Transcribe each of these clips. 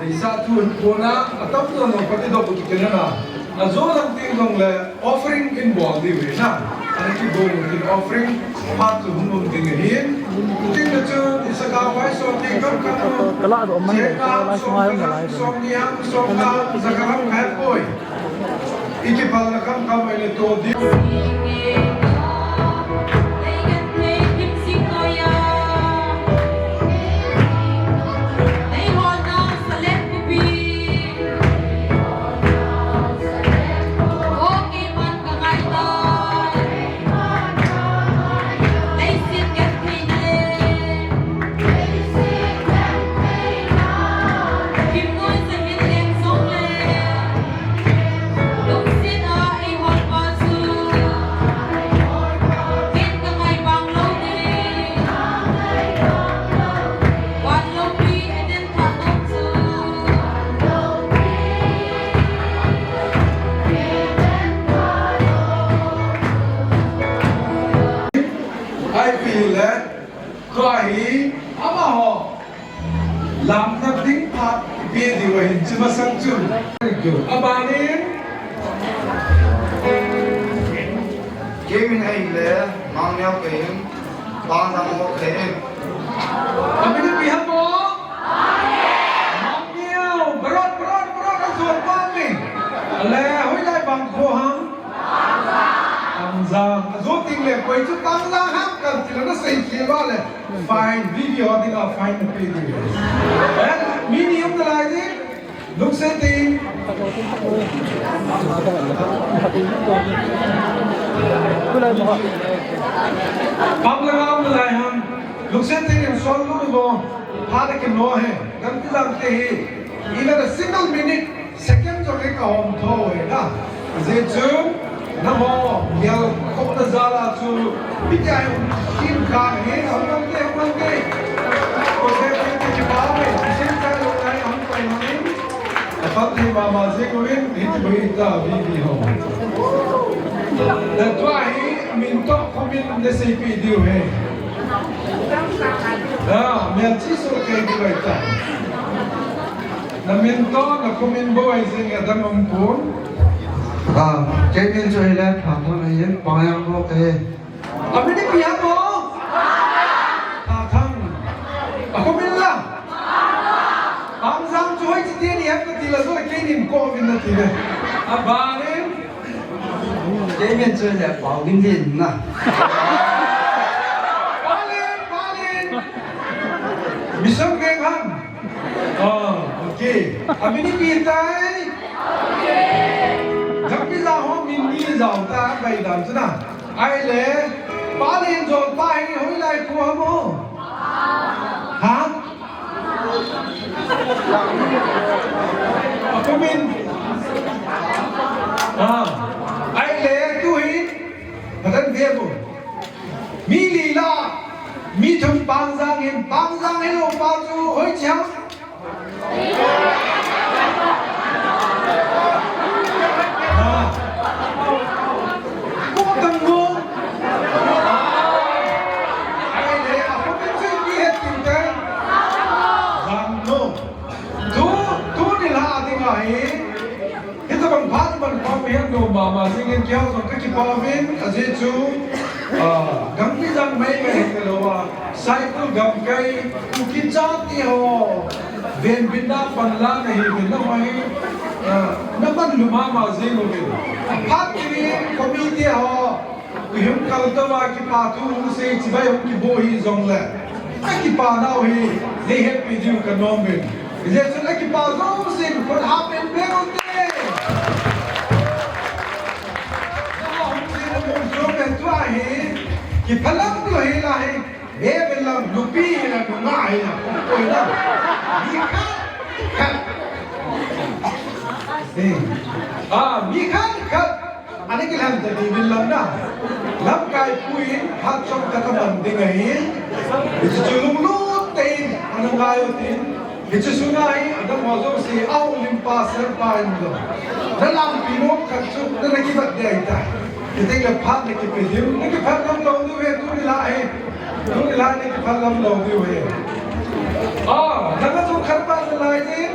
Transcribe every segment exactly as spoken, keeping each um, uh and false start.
Isa tu kona atam tu no pati do pati kena na. Ajo lang ting dong le offering in bol di ve na. Ani ki bol tin offering part tu hum hum ding hin. Tin na chu isa ka vai so ti kam kam. Kala do man le, kala sungai hum lai. Som ni ham som ka za ka ham hai koi. Iki pala kam kam ai le to di. Ai pi le, tua hi, amaho. Lamna ding phat, ipi diu ahin, chi masang chun. Abanin. Kei min ahile, Mangneo kei in, Pangjang ho kei in. Amin ipi ham mo? Mangneo, barot, barot, barot, ajo pa ni. Ale, hoilai bang kho ham? Pangjang. Ajo ting le koi chu Pangjang ham kan ti le na sei khel le. Fine, video ding a fine na pe ding. Eh, mi ni um nalai ding. Lungset in. Pam le ngam nalai ham. Lungset in sol lu bo. Pha le kin lo he. Gam ti lang te hi. Even a single minute, second jong hi kahom thou hi na. Ajeh chu, nangho, gel khohna jal a chu, ipi tia hi um kha hi, hung mang te, hung mang te. Ko se ko te kipa me, isim ka lo nai hung pai hung in. Apal thei mama jeng uvin, hiti boi ta, vi vi ho. Na tua hi, min toh khomin na seipi diu hi. Ah, mi a chi so kei diu hi ta. Na min toh, na khomin bou ahi jing a dang um pon. Ah, kei min chu hile Phathang ahin, Pangjang ho kahi. Amin ipi ham mo? Phathang. Akhomin la? Pangjang chu hoiche ti ni ham kati la, so kei nin ko min nati le. Abanin. Kei min chu le Paoginvin na. Palin, palin. Mission Veng ham. Oh, okay. Amin ipi tai? Gampi la ho min ni jao ta bai dam chu na. Ahile, palin jol pa hi hoilai kho ham mo? Ha? Akhomin. Ah. Ahile, tu hi. Patan ve bo. Mi li la. Mi thum Pangjang hin. Pangjang hilou pa chu hoiche ham? Hitabang phat iman khom hi nom mama jingin keiho jong kakipah uvin, ajeh chu, ah, gamgi jang maimai hi talou a, Saikul gamkai, Kuki jati ho, venbitna panla nahiuvin, nangho hi, ah, namanlu mama jing uvin. Phat kit in committee ho, ihung kaltou a kipa thu hung sei, chibai hung kibo hijongle, akipa nau hi neihetpi diu kanom in. Hijeh chun akipa jousen khut hah in peng ute. Nangho hung sei namu jousen tua hi kiphalam lou hi la hi. Hevel lang nupi hila nungah hila. Koi na. Mi khat khat. Eh. Ah, mi khat khat. Ani kilham ta diuvin lang na. Lamkai pu in phat chomkhat aman ding ahi. Hichu lunglut tah in ana ngai utin. Hichu sunga hi adang ho jouse a ulimpa serpa in jong, nalampi nom khat chu nana kibat ding ahitai. Hiteng le phat nakipe diu, nakiphat ngam lou diu ahi, tuni lah hi. Tuni lah hi nakiphat ngam lou diu ahi. Ah, nanga jong khat pa nalai ding.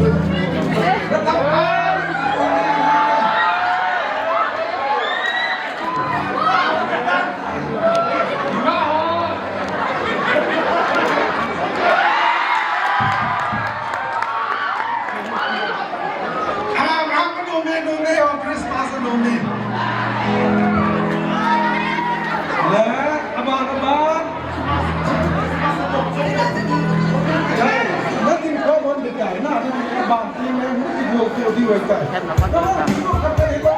Abraham ka nom e, nom e, o Christmas a nom e. Le, aban, aban. Kai, na tin ko mon de kai, na tin aban tin me, mu ti go ko di wai kai. Na, na, na, na, na, na, na,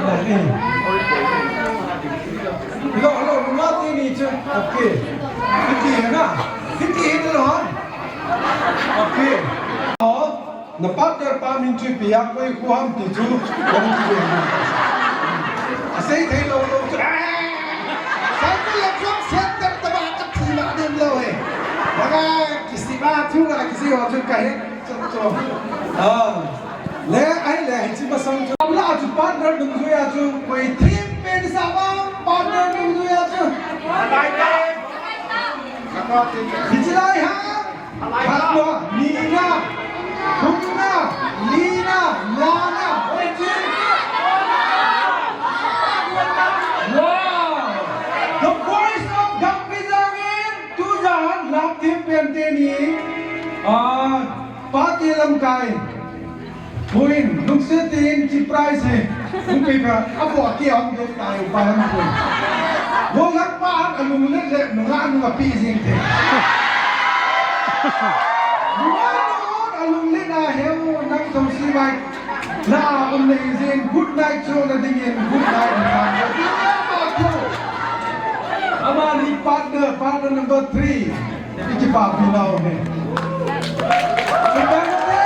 Hello, hello, nunga teni chu. Okay. Hiti hi na. Hiti hi na lo ha. Okay. Oh, na partner pa min chu ipi a koi khu ham ti chu. Asei thei lou lou chu. Cycle le truck center taba ka thi ma dem lou he. Laga kisi ma thu la kisi ho chu ka he. Chu chu. Ah. Le, ai le, hiche masang chu. Amla chu partner dungjuia chu, koi thim pen sa ma, partner dungjuia chu. Hiche lai ha. Khat lou, ni na, thum na, li na, nga na, koi thim. Wow. The voice of Gambizar in, tujan, lap thim pen teni. Ah, pate lamkai. Puin, lungset in, chi prize hi. Hung pe ka, a bo ki hung de tai, pa hung pe. Bo lak pa, a lunglet le, nunga, nunga pi jing te. Nunga, nunga, a lunglet na heu, nang thong si mai. Na, um le jing, good night, cho na ding in, good night. Amani partner, partner number three. Ikipapi nau ne. Ikipapi nau ne.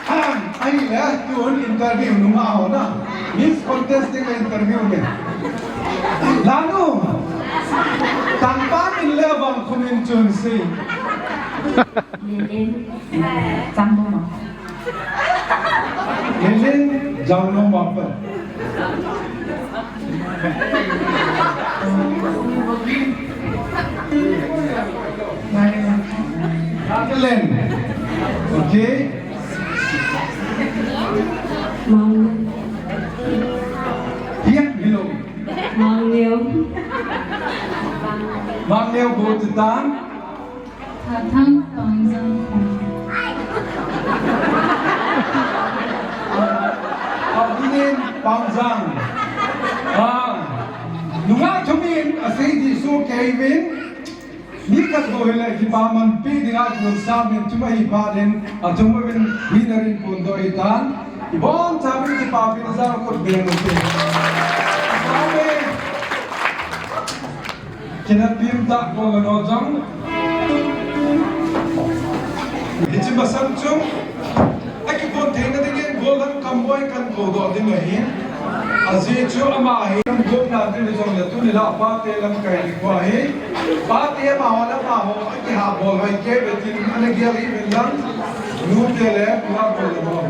Ham, ahile, tun interview nunga ho na. Miss Contest ding interview ne. Lanu. Tangpa min le bang kumin chun si. Lilin. Chang mo ma. Lilin, jang no ma pa. Len. Okay. Mang. Hiak bilo. Mang Neo. Mang Neo go to tan. Tha Thang Pangjang. Abdulin Pangjang. Ah, nunga thumin asei di so Kevin. Ni khat bou hile kipaman pi dinga kisamin thum ahi phat in athum uvin winner in pun doh tan. Ibon chamin kipapi na jal kot beng ute. Amen. Kinatpim tah bol lou jong. Hiche masang chu, akikon theina dingin Golhang Kamboi kakou doh ding ahin. Ajeh chu ama hi, gomna ding jong le tuni la pate lamkai ni kho ahi. Pate amaho le amaho, akihah bol hoi kei ve tin, ana gel hih uvin lang. Nute le, nabol le bol.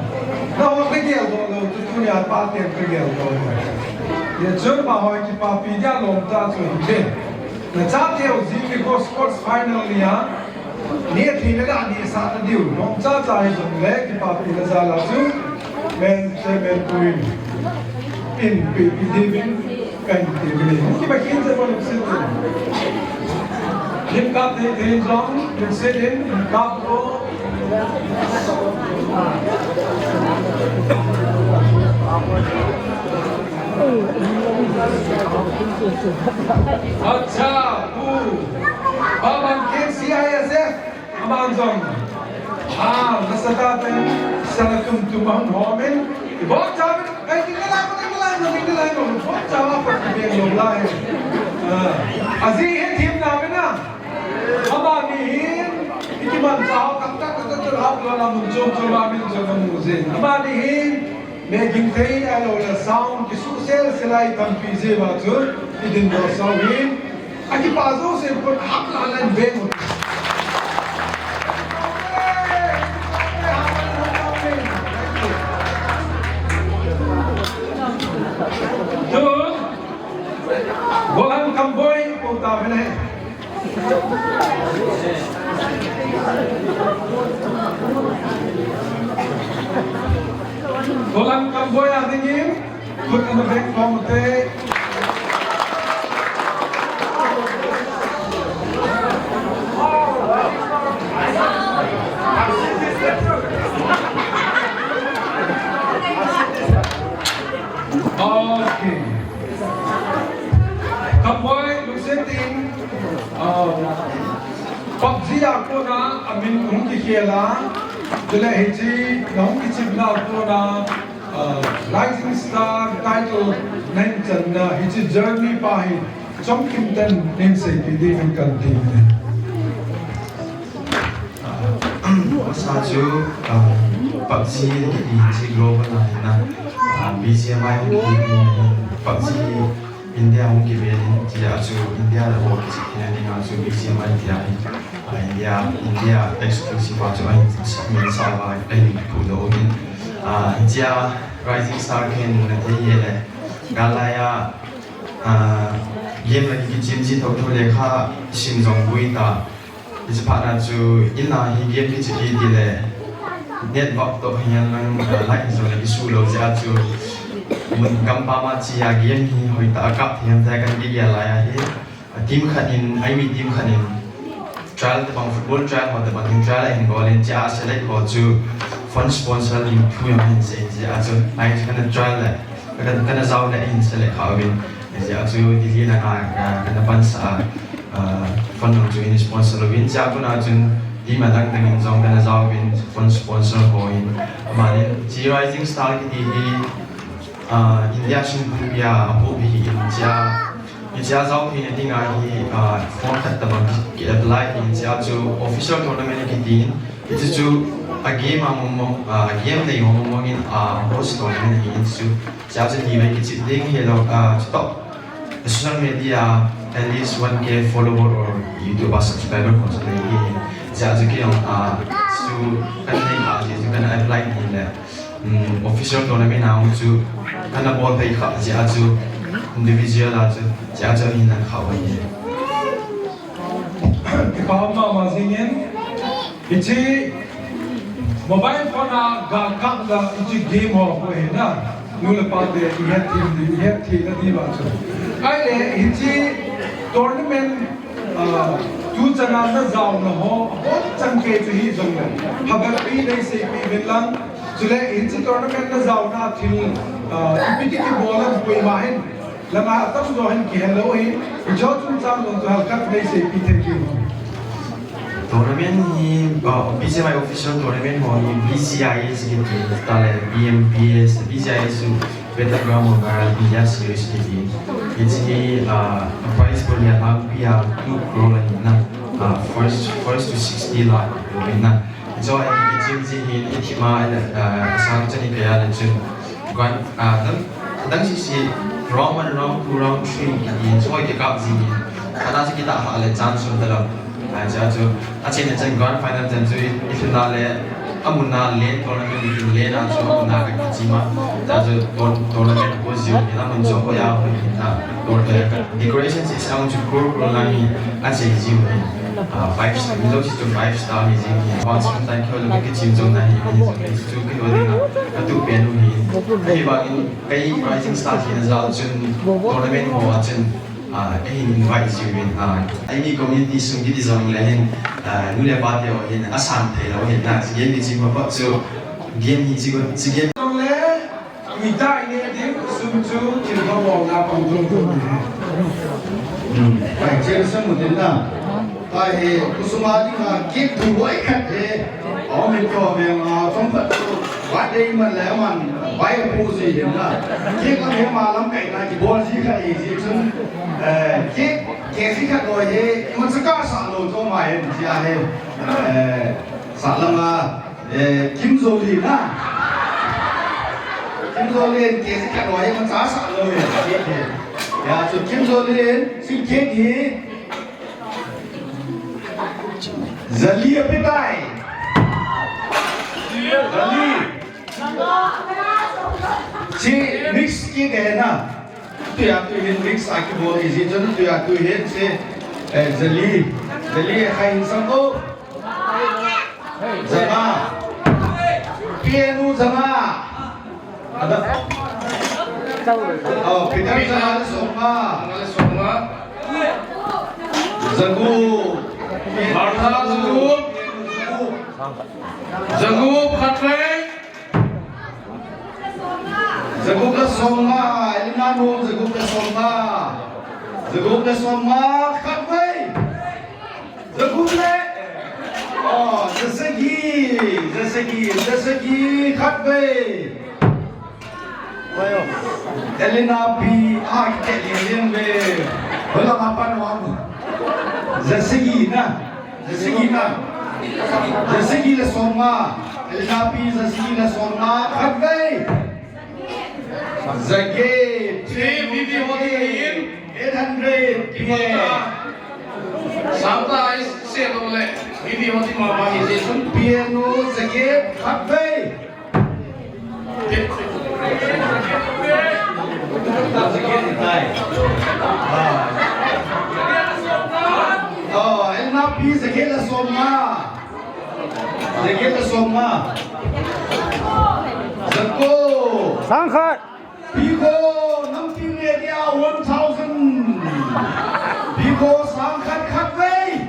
Nahon nagel doh lou chu tunia pate kagel doh. Hijeh chun amaho kipapi dia lom tah chu hite. Nachate ho jing nikho sports final nia, netheina le nehsahna diu, nomcha cha hijongle, kipapi na jal a chu, men, chairman pu in, in, pi, pi, David, kan, David, kipa kin se ko lungset in. Lim kap thei thei jong, lungset in, lim kap ko. Acha, pu. Babang K C I S F, aman jong. Ah, nasatah ten, sana tum tum ahung homin. Ibon chamin, ai, tinggalai mo, tinggalai mo, tinggalai mo. Ibon chamin, pa, tinggalai mo, lai. Ah, aji he thim na, na. Amani hin, ikiman cha ho, kak, kak, kak, kak, kak, hap lo la mun chom chom a min chom mun jin. Amani hin, me ging thei a lo la sound, kisuh sel sel a itampi jeh uva chu, idin doh sau hin. Akipa jouse kon hap la la in ve mo. Tun, Golhang Kamboi, ko ta ve ne. Golhang Kamboi a dingin, khut ana beng khom ute. Okay. Kamboi, lungset in, ah, PUBG a kona amin hung kikhel a, Chule hiche nahung kichepna kona, ah, Rising Star title nahin channa hiche journey pa hi chomkim tah in neiseipeh dingin kati e. Ah, masa chu, ah, PUBG kiti hi global a ahi na, ah, B G M I hung kibe in, PUBG India hung kibe in, hijeh a chu India le ho kichep theina dinga chu B G M I tia hi, ah, India, India exclusive a chu ahin, min sa uva ahin phudoh in. Ah, hijeh a Rising Star khen na thei hile, gal lai a, ah, game la kichep ji thotho le kha sim jong boi ta. Hiche phat na chu in a hi game kichep hi tile, network toh hihen lang, ah, light jong le kisu lou jeh a chu, mun gampam a che a game hi hoitah a kap thei ham tia kana kigel lai ahi. A team khat in, eimi team khat in trial tabang, football trial ho tabang in trial ahin bol in, chea select ho chu fund sponsor ding thu jong ahin sei jeh a chu, ahi chu kana trial le, kana, kana jao le ahin select kha uvin. Hijeh a chu Delhi langa, ah, kana pansah a, ah, fund ho chu in sponsor uvin, chea kona chun team adang dang in jong kana jao uvin, fund sponsor ho in. Amanin hiche Rising Star kiti hi, ah, India sung pumpi a apohpi ahin, hichea, hichea jao theina dinga hi, ah, form khat tabang ki apply ahin, hichea chu official tournament kiti in, hiche chu a game a mong mong, ah, game nei mong mong in, ah, host tournament ahin chu, hichea chu nivei kichep ding hilou, ah, chutoh social media at least one K follower or YouTube a subscriber ho chu nei ding ahi. Hichea chu kei jong, ah, chu kana nei a, hiche chu kana apply ahin le. Um, official tournament a chu kana bol phei kha jeh a chu individual a chu, jeh a chu ahin lang kha u ahi. Kipa um mama jingin, hiche mobile phone a ga kap na hiche game ho ko ahi na, nu le pa te ihet thei, ihet thei na diuva chu. Ahile hiche tournament, ah, tu chana na jaona ho, abon chan kei chu hijongle, phabep in neiseipeh uvin lang, chule hiche tournament na jaona thil, ah, ipi ti kibol ham koima hin, langa atamjo hin kihe lou ahin, hiche chungchang jong chu halkhat neiseipeh thei diu ham. Tournament hi, ah, B G M I official tournament ho hi B G I S kiti, tale B M P S, B G I S chu Battleground Mobile India Series kiti. Hiche hi, ah, prize pool hi alhangpi a two crore ahi na, ah, first, first to sixty lakh ahi na. Hiche hi kichep ji hin ithip a, ah, asang chan ikai a le chun. Grand, ah, adang, adang sese round one, round two, round three kiti, hiche hi kikap ji hin. Khat a chu kitah hah le chance um talou. Ah, hichea chu, achen a chan grand final chan chu i, ilhun a le, amun a len tournament, ilhun len a chu amun a ka kichep a. Hichea chu tour-, tournament ho jong hin amun chu hoi a hoi hin a. Tour-, eh, decoration sese a chu crore crore lang hi achei jiu hin. Ah, five star, mi jouse chu five star hi jing hin. Vang sum tan keu jong kichep jong na hi, hi jong hi chu kei ho dinga katup pen u hin. Ahivangin kei Rising Star hina jal chun tournament ho a chun, ah, eihin invite jiuvin, ah, eimi community sung kiti jongle hin, ah, nu le pa te ho hin asang thei lou hin na, game hi chi ma pa chu, game hi chi ko, chi game. Jongle, mi tai ne ding, sum chu, thil pa bol na pang thum thum ni. Hmm, pai chen sa mu tin na. Pai he, khosung a dinga, cake thu boi khat he. Aum in ko veng a, chomkhat chu, birthday man le man, bai pu ji hin na. Cake lam he ma lamkai na, kibol ji kha e ji chun. Eh, cake, K G khat loi hi, imacha kasah lou chu ma hin, tia hi, eh, sah langa, eh, Kim Jolin na. Kim Jolin, K G khat loi hi, imacha sah lou hi, cake hi. Ya, chu Kim Jolin, chu cake hi. Jali apetai. Jali. Chi mix kiti ahi na. Tuja tuhin mix a kibol ahi jeh chun tuja tuhin chi, eh, jali. Jali khat hin sang o. Janga. Pianu janga. Ada. Oh, Peter janga le som nga. Janga le som nga. Jagup. Martha jagup. Jagup khatvei. Jagup le som nga, Elena nu, jagup le som nga. Jagup le som nga, khatvei. Jagup le. Oh, jasagi, jasagi, jasagi khatvei. Elena P, ah, kitelin ve. Hola mapan wang. Jasagi na. Jasagi na. Jasagi le som nga. Elena P, jasagi le som nga khatvei. Jaget. Three, V V holding in. Eight hundred. P A. Samta is se to le. V V holding ma ba hi je sun. Piano jaget khatvei. Jaget tai. Ah. Oh, Elena P jaget le som nga. Jacket le som nga. Jako. Sangkhat. Piko, nampi ne dia one thousand. Piko, sangkhat khatvei.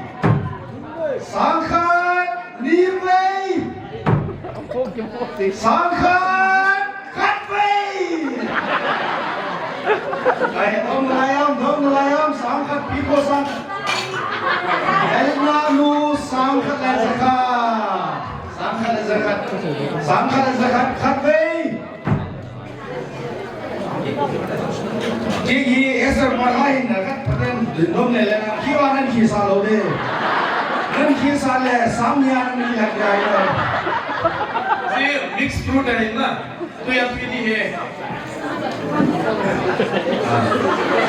Sangkhat nivei. Sangkhat khatvei. Ai, dom lai am, dom lai am, sangkhat, Piko sangkhat. Elna nu sangkhat le jakhat. Sangkhat le jakhat. Sangkhat le jakhat, khatvei. Kiki, esa malai na khat paten dum le le na, kiva nan kisa lou de. Nan kisa le, samya nan kisa le. Si mix fruit hai na. Tu ya tu ni he.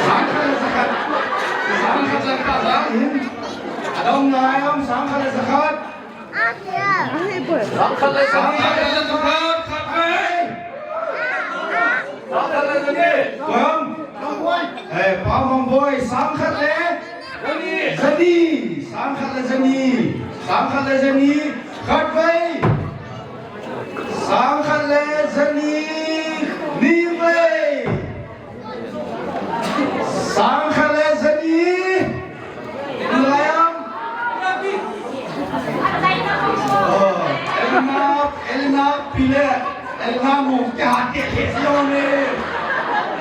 Sangkhat le jakhat. Sangkhat le jakhat, ha? Adong na ayam, sangkhat le jakhat. Sangkhat le jakhat. Sangkhat le jakhat. Sangkhat le jakhat. Kom. Eh, Pamang boy, sangkhat le. Jani, sangkhat le jani. Sangkhat le jani. Khatvei. Sangkhat le jani. Nivei. Sangkhat le jani. Layam. Oh, Elna, Elna pile. Elna mo kya ke ke jone.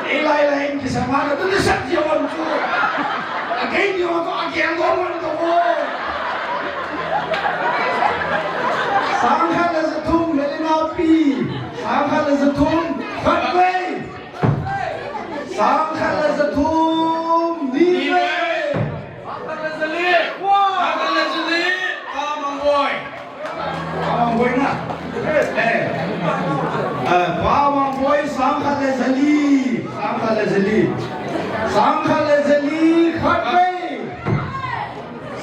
Elai lai ki samana tu sat jone tu. Akai ni ho to akai ngo mo to. Sangkhat le jathum, Elna pi. Sangkhat le jathum. Khatvei. Sangkhat le jathum. Nivei. Sangkhat le jali. Sangkhat le jali. Pamang boy. Pamang boy na. Eh. Eh, Pamang boy, sangkhat le jali. Sangkhat le jali. Sangkhat le jali. Khatvei.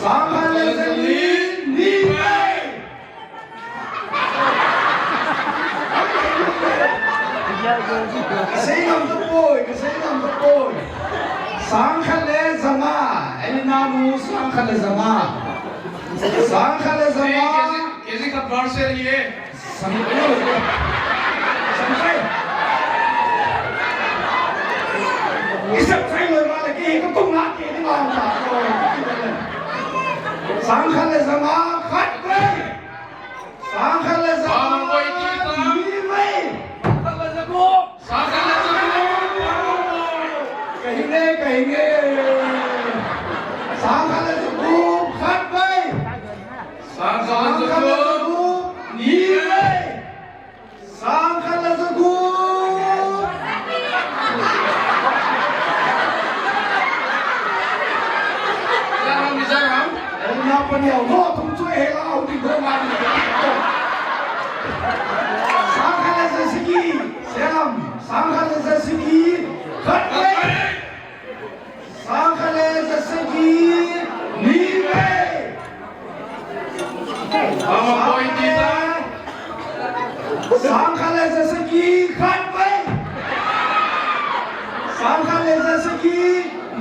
Sangkhat le jali. Nivei. Kasei ngam tapoi, kasei ngam tapoi. Sangkhat le janga, Elna nu sangkhat le janga. Sangkhat le janga. Kesi, kesi ka parcel ye. Sang, sang kai. Isap kai lo ma le ke ko tung la ke ni ma ta. Sangkhat le janga, khatvei. Sangkhat le jathum. Pamang boy, kita. Nivei. Sangkhat le jathum. Sangkhat le jathum. Pamang boy. Kahinge, kahinge. Sangkhat le jathum. Khatvei. Sangkhat le jathum. Sangkhat le jathum. Nivei. Sangkhat le jathum. Jaram, jaram. Elna paniau, no, tum chu he la, au, di, go, man. Sangkhat le jasagi, selam. Sangkhat le jasagi, khatvei. Sangkhat le jasagi, nivei. Mama boy, tita. Sangkhat le jasagi, khatvei. Sangkhat le jasagi,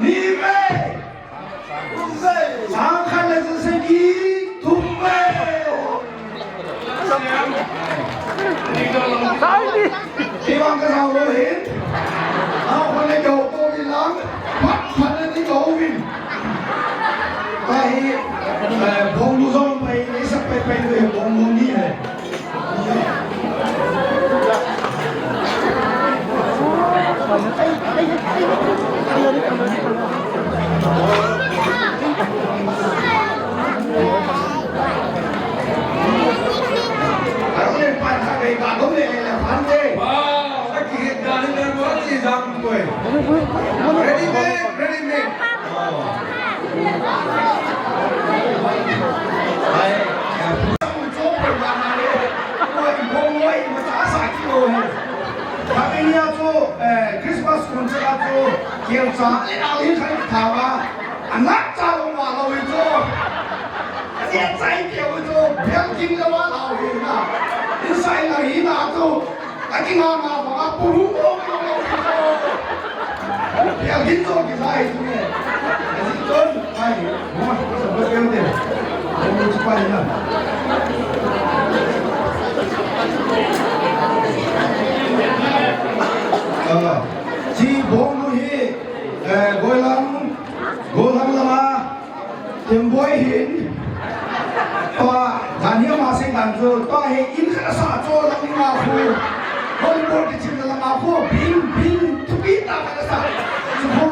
nivei. Sangkhat le jasagi, Ready made, ready made. Oh. Ai, eh, Christmas kon chaka chu, kelcha le ali khai thawa. Anak cha lo ma lo hi chu. Ani chai ke u chu, bel king lo wa lo hi na. Inside la hi na chu. Aki nga nga ba, apu hu ko ko ko ko. Ya, gin to ki sai tu ne. Asi ton, ai, mo ma ko so ko de. Mo ma ko pa na. Ah, si bong hi, eh, Goilang, Goilang lama. Themboi hin, tua, jani ama sei dan chu, tua hi in khat asa chu lang ni ma khu, Hollywood ti chin lang a khu, bing, bing, thupi ta khat asa. Chu khu,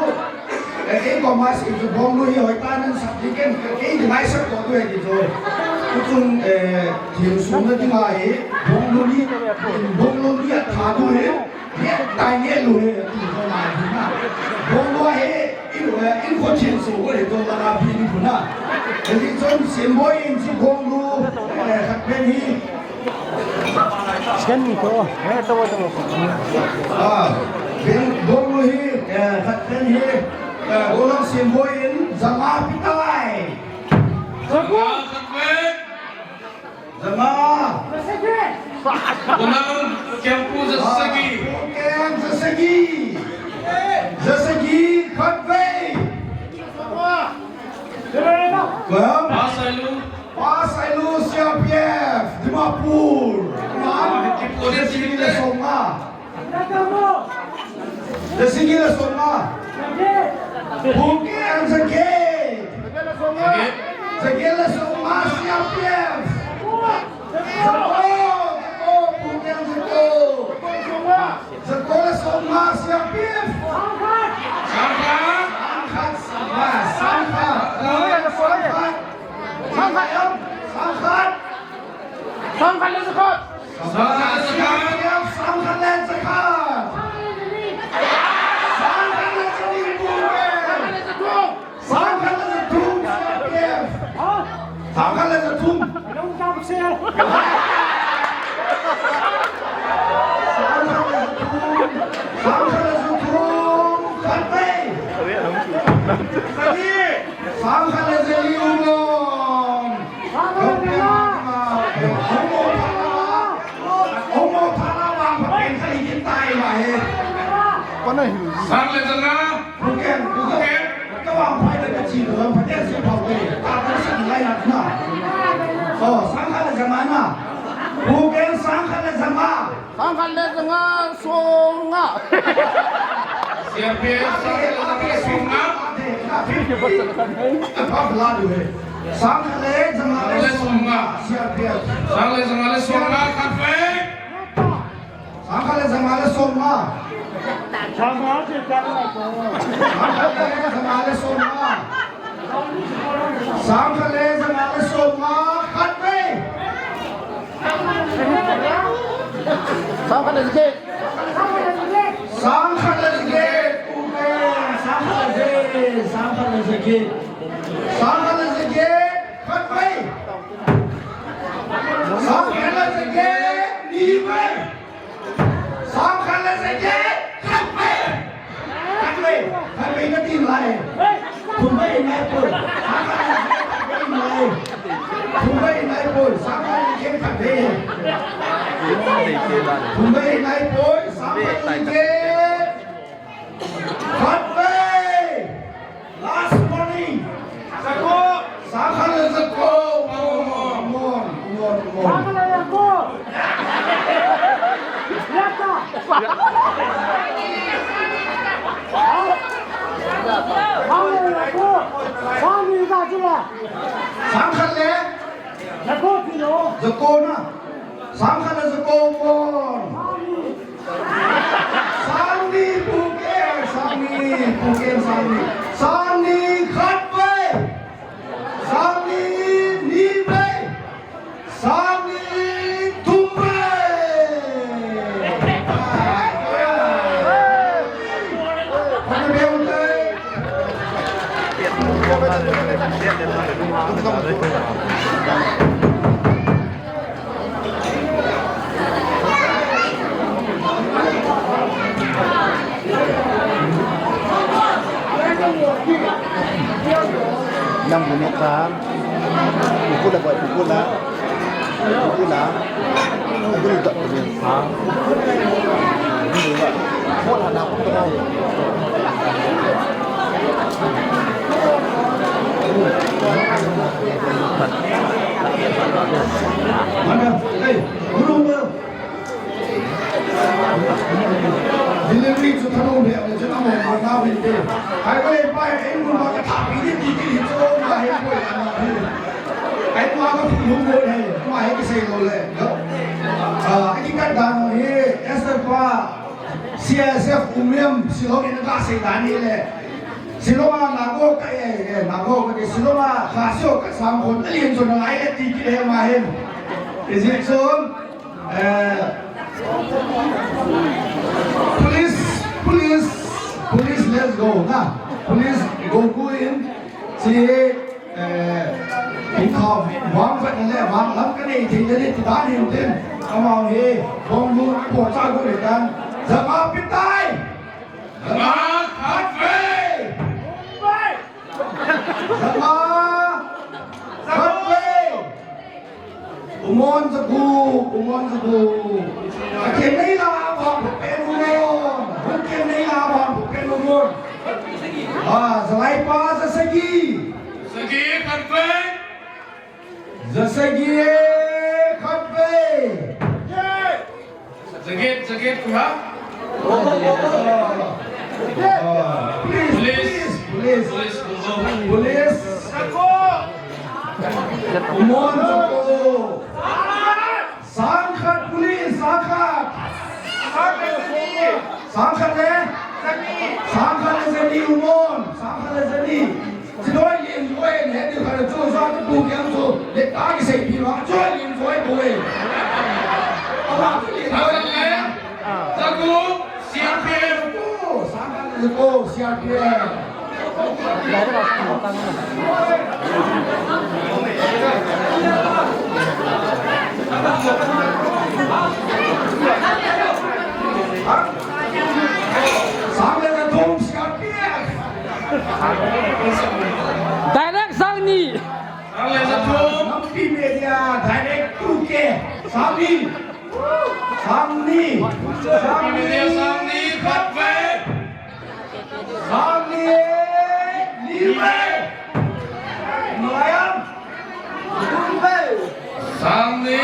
eh, kei ko ma sei chu bong lu hi hoi ta nan sa di ken, kei di mai sa ko tu e di chu. Chu chung, eh, thim sum na di ma hi, bong lu ni, bong lu ni a tha tu hi. Nge, tai nge lu he, tu ko na bu na. Bong lu he, in lu he, in ko chin su ko le to la na bi ni bu na. Eli chon sim boi in si bong lu, eh, khat pen hi. Scan ko. Eh, to, to. Ah, pen bong lu hi, eh, khat pen hi. Eh, Golang sim boi in, zanga pitai. Zanga khat pen. Zanga. Golang, kempu zasagi. Kempu zasagi. Zasagi khatvei. Koi ham? Pasailu. Pasailu C R P F, Dimapur. Koi ham? Zasagi le som nga. Zasagi le som nga. Phuken Zagit. Zagit le som nga C R P F. Zako, Zako, Phuken Zako. Zako le som nga C R P F. Sangkhat. Sangkhat, sabas, sangkhat. Sangkhat. Sangkhat. Sangkhat le jakhat. Sangkhat le jakhat. Sangkhat le jakhat. Sangkhat le jathum. Sangkhat le jathum. Sangkhat le jathum. Sangkhat le jathum. Sangkhat le jathum. Khatvei. Sangkhat le jali u bon. Sang le janga. Phuken, Phuken. Ka vang phai le ka chi lo, Phuken si phau ke. Ta ka si lai na na. Oh, sangkhat le janga na. Phuken sangkhat le janga. Sangkhat le janga som nga. C R P F sangkhat le janga som nga. Sangkhat le janga le som nga. C R P F. Sangkhat le janga le som nga khatvei. Sangkhat le janga le som nga. Sangkhat le janga le som nga. Sangkhat le janga le som nga khatvei. Sangkhat le jaget. Sangkhat le jaget. Sangkhat le jaget. Sangkhat le jaget. Sangkhat le jaget. Khatvei. Sangkhat le jaget. Nivei. Sangkhat le jaget. Khatvei. Khatvei, khatvei kati nalai. Thumvei nalai poi. Sangkhat le jaget khatvei nalai. Thumvei nalai poi. Sangkhat le jaget khatvei. Thumvei nalai poi. Sangkhat le jaget khatvei. Last warning. Zako. Sangkhat le zako. Mon, mon, mon, mon. Sangkhat le zako. Yata. Sangkhat le zako. Sangkhat le zako. Sangkhat le. Zako ti lo. Zako na. Sangkhat le zako mon. Sangni. Sangni, Phuken, sangni. Sangni. Sangni khatvei. Sangni nivei. Sangni thumvei. Nang bunyi kam, pukul lah, buat pukul lah, pukul lah, pukul tak pukul. Ha? Ini juga. Buat anak pukul. Mana? Eh, guru. Delivery chu thanom lheh le chun amau ngau hin te. Hai ko le pa, ei mun ma ka thapi ni ti ti hi chu ma he ko ya na hi. Ei ma ka phun hung ko le, ma he kisei lo le. Ah, ei ki kan dan hi, Esther pa, C I S F Umiam, Shillong in ka sei dan hi le. Shillong a na ko ka e, e, na ko ka Shillong a ka sio ka sam kon alien chu na ai le ti ki le ma hin. Is it soon? Eh, police, police, police, let's go, na. Police, go, go in. Si, eh, in kha, wang fa le, wang lam ka nei thei le, ti dan hin tin. Amau hi, bom lu, po cha go le dan. Zama pitai. Zama khat vei. Zama khat vei. Umon zagu, umon zagu. Akin nei la ba pen umon. Akin nei la ba pen umon. Ah, zalai pa za sagi. Sagi khat vei. Za sagi khat vei. Za get, za get, ha? Ah, please, please, please. Police. Police. Umon zagu. Sang khat police, sang khat. Sang khat le? Sang khat le zani umon. Sang khat le zani. Chidoi lin koi le, di khat le chu sa tu kiang chu. Le ta ki sei pi ma. Choi lin koi koi. Ala tu lin koi. Sang khat le? Zagu. C R P F. Ko, C R P F. Sang le thum C R P F. Direct sang ni. Sang le thum. Nampi Media, direct two K. Sang ni. Sang ni. Sang ni. Sang ni khat vei. Sang ni ni vei. Malayam. Thum vei. Sang ni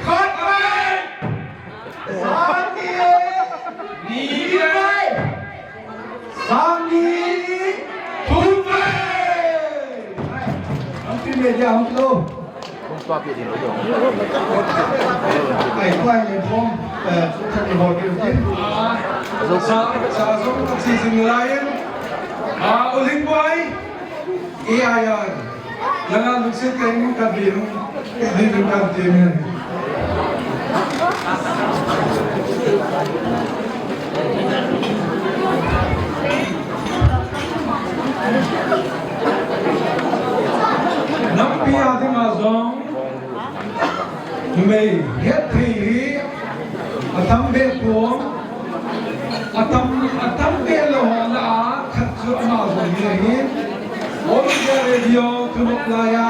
khat vei. Sang ni ni vei. Sang ni thum vei. Hai, ang pin media, ang pin lo. Kung tua pi din lo. Ai, tua ni form, eh, sa ni form din. Sa, sa, sa, sa, si, si, ni lain. Ah, uling buai. Iya, iya. Langa lungset ka in ka bi hung, bi hung ka ti men. Nampi a dinga jong, numei het thei hi, atam be pon, atam, atam be lou ho lah a, khat chu ama jong hi ahi. All India Radio thunop lai a,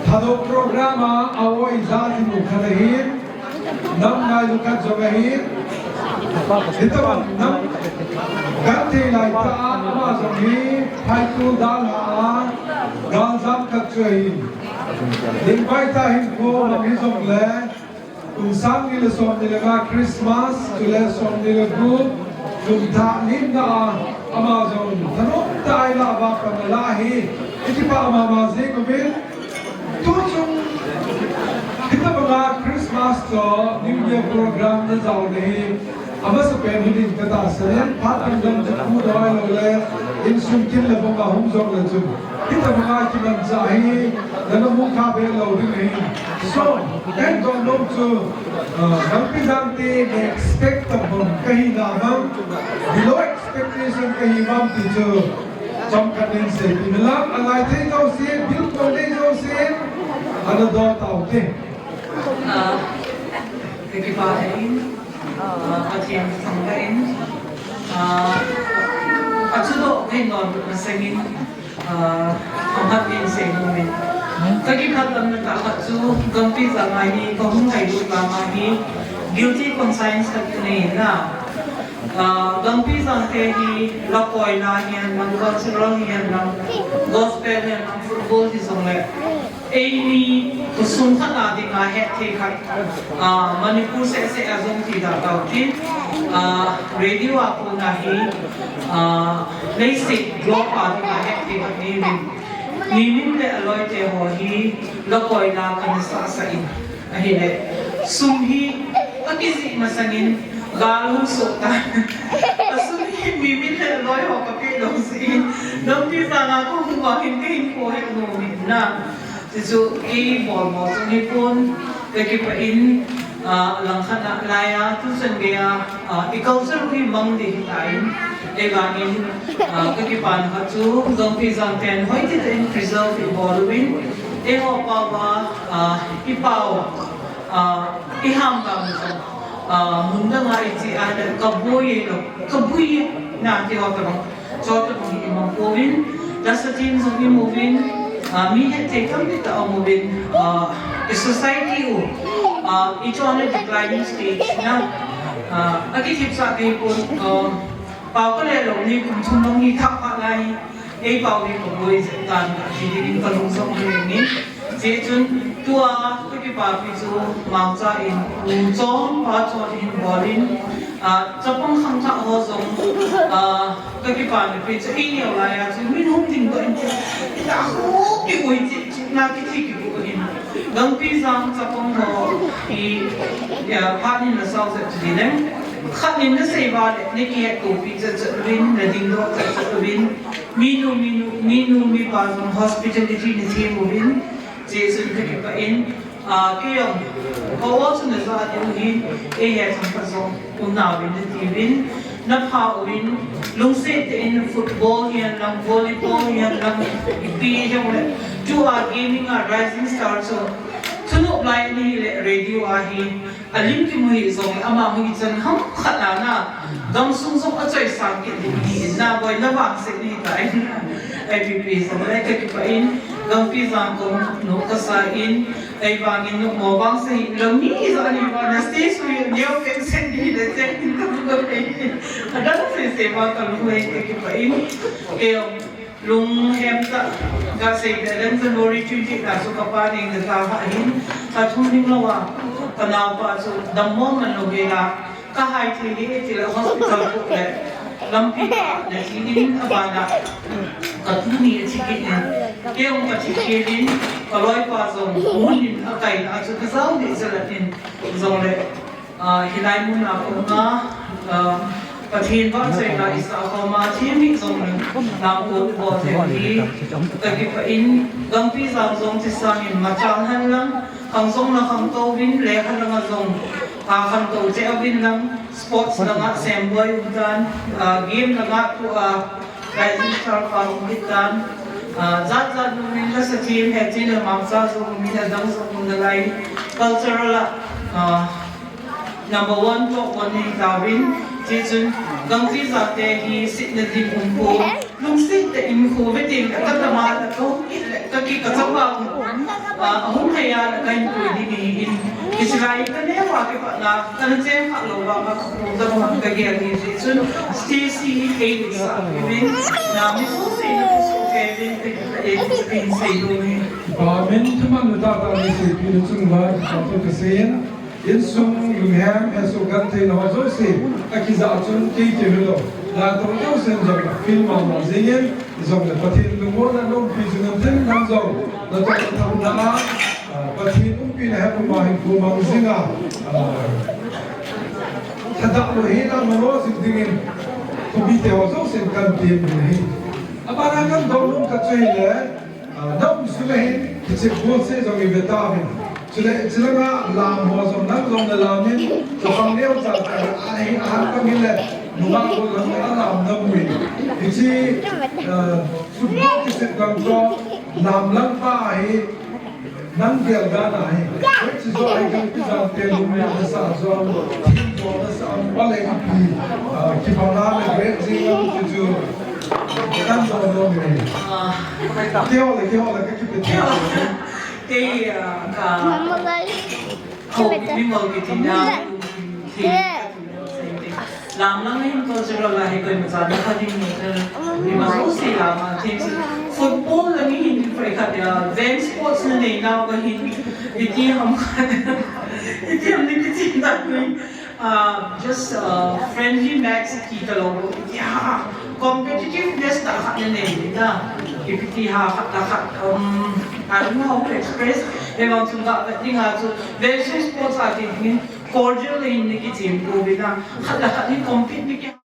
Thadou program a, a-o ija ding u khat ahin, nam ngailu khat jong ahin, hitobang nam genthei lai tah a, ama jong hi, phaitu dalha a, galjam khat chu ahin. Dingpai tah hinkho mang hijongle, kum sang ni le som ni le nga Christmas, chule som ni le gup, kum thah lim na a, ama jong thanom tah a ilah uva pan alah hi, i kipah mama jing uvin, tuchung, hitobanga Christmas toh New Year program na jaona hi, amasapen hi ding ka tahsan in, phat dang dang chu pu doi lou le, insung kin le bang a hung jong le chun. Hitobanga kimanchah hi, nana mu kha be lou ding ahi. So, kahin dong nom chu, ah, Gangpijang te, na expect tabang kahi na bang, below expectation kahi bang ti chu. Chomkhat in seipeh inlang, alai thei jouse, bilkol thei jouse, ana do taute. Ah, ka kipah in, ah, Pathen thangvah in, ah, achudoh kahin don masangin, ah, thangvah in seinom in. Ka kipah tamna tah khat chu, Gangpijang a hi, kahung lhailut vang a hi, guilty conscience khat kanei in a. Ah, Gangpijang te hi, lakoina hihen lang, cultural hihen lang, gospel hihen lang, football hijongle, eimi khosung khat a dinga hetthei khat, ah, Manipur seh seh a jong ti da tau tin, ah, radio a kona hi, ah, leiset globe a dinga hetthei khat nei uvin. Mi min le aloi te ho hi, lakoina kana sah sah in. Ahile, sum hi akijih masangin gal hung soh tan. Asum hi mi min le loi ho kapeh lou jeh in, Gangpijang a kahung vang hin kahin kho het nom in a. Chuchu kei bolmo jong hipon, ka kipah in, ah, langkhat a laiya, tuchan geiya, ah, i culture hi mang ding ahitan, ahivangin, ah, ka kipana khat chu, Gangpijang ten hoitah in preserve ibol uvin, eiho pao a, ah, i pao, ah, i ham dang jong, ah, mun dang a i che a le kaboi lou, kaboi na ti ho tabang. Chutobang hi imu pouvin, lasa thim jong imu uvin, ah, mi hetthei tampi tah aum uvin, ah, i society u, ah, it's on a declining stage na, ah, akithip sah thei pon, ah, pao kale lou ni kum thum bang hi thah pha lai, ei pao hi kaboi jep tan, ti dingin kalung jong hi ni. Hijeh chun tua ka kipapi chu Mangcha in, u chom pa chom in bol in, ah, chapang khangthah ho jong, ah, ka kipana pi chu i neo laiya chu min hung ding doh in chu, i ta hu ki ui chi, chi na ki thi ki bu in. Gangpijang chapang ho i, ya, phat in la sao jep chu di leng. Khat in na sei va le, na kihet kopi chet chet uvin, na ding doh chet chet uvin. Minu, minu, minu, mipa jong hospitality na them uvin. Hijeh chun ka kipah in, ah, kei jong, ka o chu na ja diu hin, eiho chang khat jong, um nauvin nati uvin, na pha uvin, lungset tah in football hihen lang, volleyball hihen lang, ipi hijongle, tua gaming a rising star chu, thunop lai nahi le radio a hi, alim kimu hijong, ama hung ichan ham khat a na, gamsung jong achoisang kit ding ahi in, na boi na vangset nahi tai. Ipi pi jong le ka kipah in, Gangpijang koma nung kasa in, ahivangin nung mo vangse hilou mi jong ni vang na stage u neo pen sen ni le chen in ka bu ka pe in. Adang sese vang ka lunglhai ka kipah in. Kei lunghem tah, ka sei le leng January twenty na chu ka pa neng na ta ha hin, ka thum ding lou a, ka naopa chu dammo man lou hela, ka hai thei hi e ti le hospital ko le, lampi na thi in a bana, ka tuni a thi kit in, kei jong ka thi kit in, ka loipa jong, mun in a kai na chu ka jao ding jeh in, jong le, Ah, hilai mun a kona, ah, Pathen vahchoila i sah khom a, themmi jong nangho bol thei hi, ka kipah in, Gangpijang jong thi sangin machal hen lang, khang jong na khangtou vin, lekha lang a jong, ah, khangtou cheh uvin lang, sports lang a semboi um tan, ah, game lang a tua, rising star pa um kit tan, ah, jat jat um in, lasa thim, hetchen le mangcha jong um in, adang jong um nalai, cultural a, ah, number one, top one nei tauvin, hijeh chun Gangpijang te hi setna ding umpon, lungset tah in kho ve teng le ka tama le ka hung kit le ka ki ka chapa, ah, ahung lhai a le ka hin pui ding ahi in, hiche lai ka neo a kipatna, ka na cheng kha lou vang a ka kho dam a ka gel hi jeh chun, Stacy ei sa uvin, na mi so sei na ko so ke vin ka ki ka e ka in sei lou hi. Amen. Thuman na tah tah nei seipi na chunga, ka thu ka sei in. Insung lunghem, hesoh genthei na ho jouse, akija chun kei kei hilou. Laitou jousen jong, feel mama jingin, jong le Pathen lungmonna na umpi jingin tin nang jong, natoh na thamna a, ah, Pathen umpina hepu ma hin kou mang jinga, ah, thadah lou hi nang mano jing dingin, khopi te ho jousen kan tem ding ahi. Abana kan dong lung ka chu hile, Ah, na um sung a hin, hiche bol se jong i ve tauvin. Chule, chule nga lam ho jong nang jong na lam in, chapang neo cha cha, a hi, a han pang in le, Nungah ko lang na lam na mui. Hiche, uh, football kisep lang ko lam lang pa hi. Nang gel dan ahi. Hiche jo ahi kan kijan te lum ya na sa jo. Team jo na sa am pale ipi. Uh, kibang na le great jing ang chu chu. Dan jo jo ni. Ah, Keo le, keo le, ka kipe. Keo. Kei, ah, ka. Mama, guys. Ho, mi mo kiti na. Lam lang hin cultural la hi koima cha na kha ding ni, eh, ima jouse lam a thim si. Football lang hin pray kha dia, then sports na nei nau ka hin, iti ham kha, iti ham ni kiti na ko, ah, just, uh, friendly match ki ta lo, iti ha, competitiveness ta kha na nei na, iti ha kha ta kha, um, I don't know how to express, eh, vang chung ka, ka ting a chu, then sports a ti ding, cordial in ni kichem uvin a, khat le khat in compete ni ki